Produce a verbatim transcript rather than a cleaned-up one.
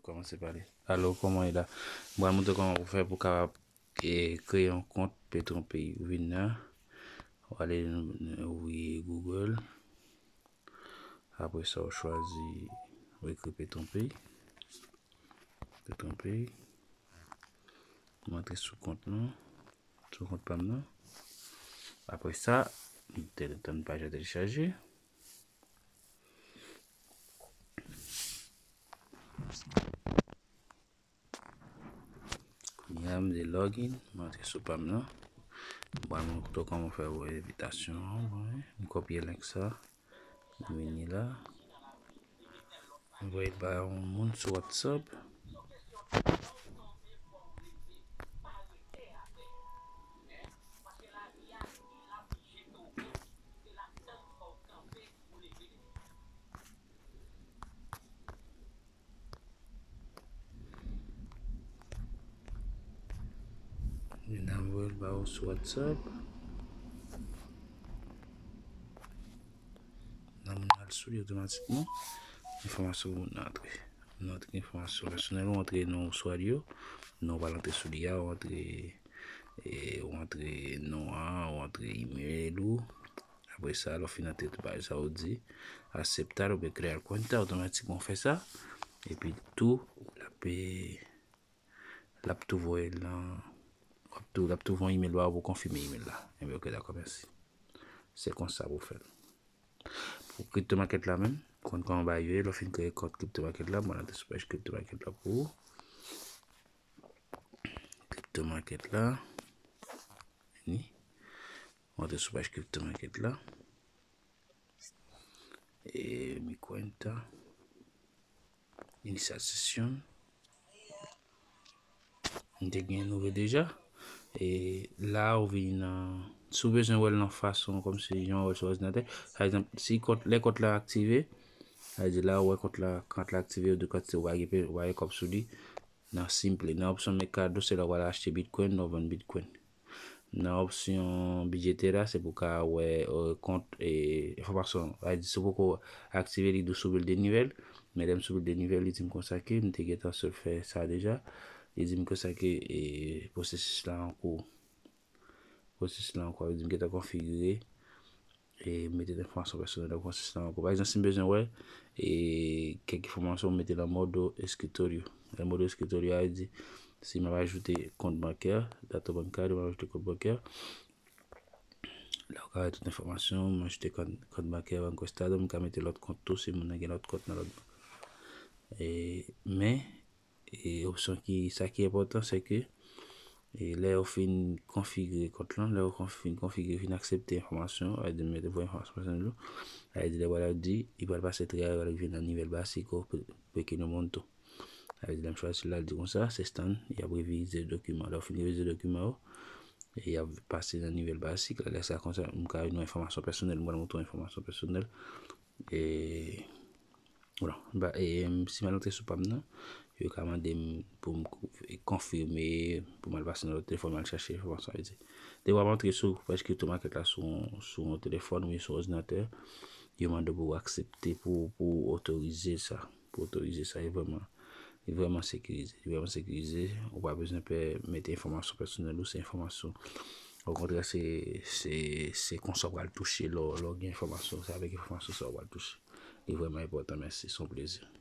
Kòmanse pale. Alo, kòman w ye la? M pral montre kòman pou fè pou kapab, e, kreye yon kont PetronPay. Ou vin la, ou ale, nou, nou ouvri Google. Apre sa, ou chwazi, ou ekri PetronPay. PetronPay. M antre sou kont lan. Sou kont pa m nan. Apre sa, m te tann paj la telechaje. Kounye a, m di login, m antre sou pa m nan. M pral montre w kòman fè voye envitasyon an, m kopye link sa. M vini la. M voye l ba yon moun sou WhatsApp. Vin anvoye l ba ou sou WhatsApp. Nan moun al sou li otomatikman, enfòmasyon pou moun nan antre. Ou antre enfòmasyon pèsonèl ou, antre non ou swa yo, non ou pral antre sou li a, ou antre, e, ou antre non an, ou antre email ou. Apre sa, lè w fin antre tout bagay sa ou di aceptar oubyen crear cuenta, otomatikman ou fè sa. Epi tou, l ap, e, l ap tou voye l nan, l ap tou, l ap tou voye yon email ba ou pou konfime email la. Ebyen, ok, dakò, mèsi. Se konsa pou fè l. Pou crypto market la menm, konn kòman bagay yo ye, lè w fin kreye kont crypto market la, mwen antre sou paj crypto market la pou ou. Crypto market la. Vini. Mwen antre sou paj crypto market la. E mi cuenta. Iniciar session. M te gen nouvo deja. E la ou vin nan, si w bezwen wè l nan fason kòmsi jan w wè l sou òdinatè. Pa egzanp, si kont, lè kont la aktive, sa vle di la ou wè kont la, kont la aktive, ou di kantite ou pa gen, ou pa gen kòb sou li. Nan Simple, nan opsyon Mercado, se la ou pral achte Bitcoin, nan ou vann Bitcoin. Nan opsyon Billetera, se pou w ka wè, e, kont, e, enfòmasyon. Sa vle di, si w poko aktive li, li di w sou pil de nivel. Men lè m sou pil de nivel, li di m konsa ke m te gentan sot fè sa deja. Li di m konsa ke, e, pwosesis la an kou. Pwosesis la an kou, li di m gentan konfigire e mete enfòmasyon pèsonèl ou konsènan ankò. Pa egzanp, si m bezwen wè, e, kèk enfòmasyon, m mete l an modo escritorio. An modo escritorio a di, si m ap ajoute kont bankè, dato bancario, m ap ajoute kont bankè. La ou ka wè tout enfòmasyon, m ajoute kont, kont bankè Banco Estado, m ka mete lòt kont tou, si moun nan gen lòt kont nan lòt bank. E, men, E opsyon ki, sa ki enpòtan, se ke, e, lè ou fin konfigire kont lan, lè ou konf-, fin konfigire, fin aksepte enfòmasyon, sa vle di mete pou enfòmasyon pèsonèl ou, sa vle di lè w al di, li pral pase trè, li pral rive nan nivel basiko, pe-, pequeno monto. Sa vle di lè m chwazi la, l di konsa, se stand, y ap revize dokiman. Lè ou fin revize dokiman yo, e y ap pase nan nivel basik la, lè sa konsa, m ka jwenn enfòmasyon pèsonèl, m pral montre w enfòmasyon pèsonèl. E Bon, ba, e, si m al antre sou pa m nan, yo ka mande m pou m ko-, konfime, pou m al pase nan lòt telefòn, m al chache enfòmasyon, sa vle di. Depi w ap antre sou paj crypto market la sou, sou yon telefòn oubyen sou òdinatè, yo mande w pou w aksepte, pou, pou w otorize sa, pou w otorize sa, e vrèman, e vrèman sekirize, e vrèman sekirize, ou pa bezwen pè mete enfòmasyon pèsonèl ou, se enfòmasyon, okontrè, se, se, se konsa w pral touche lè w, lè w gen enfòmasyon, se avèk enfòmasyon sa w pral touche. Li vrèman enpòtan, mèsi, se yon plezi.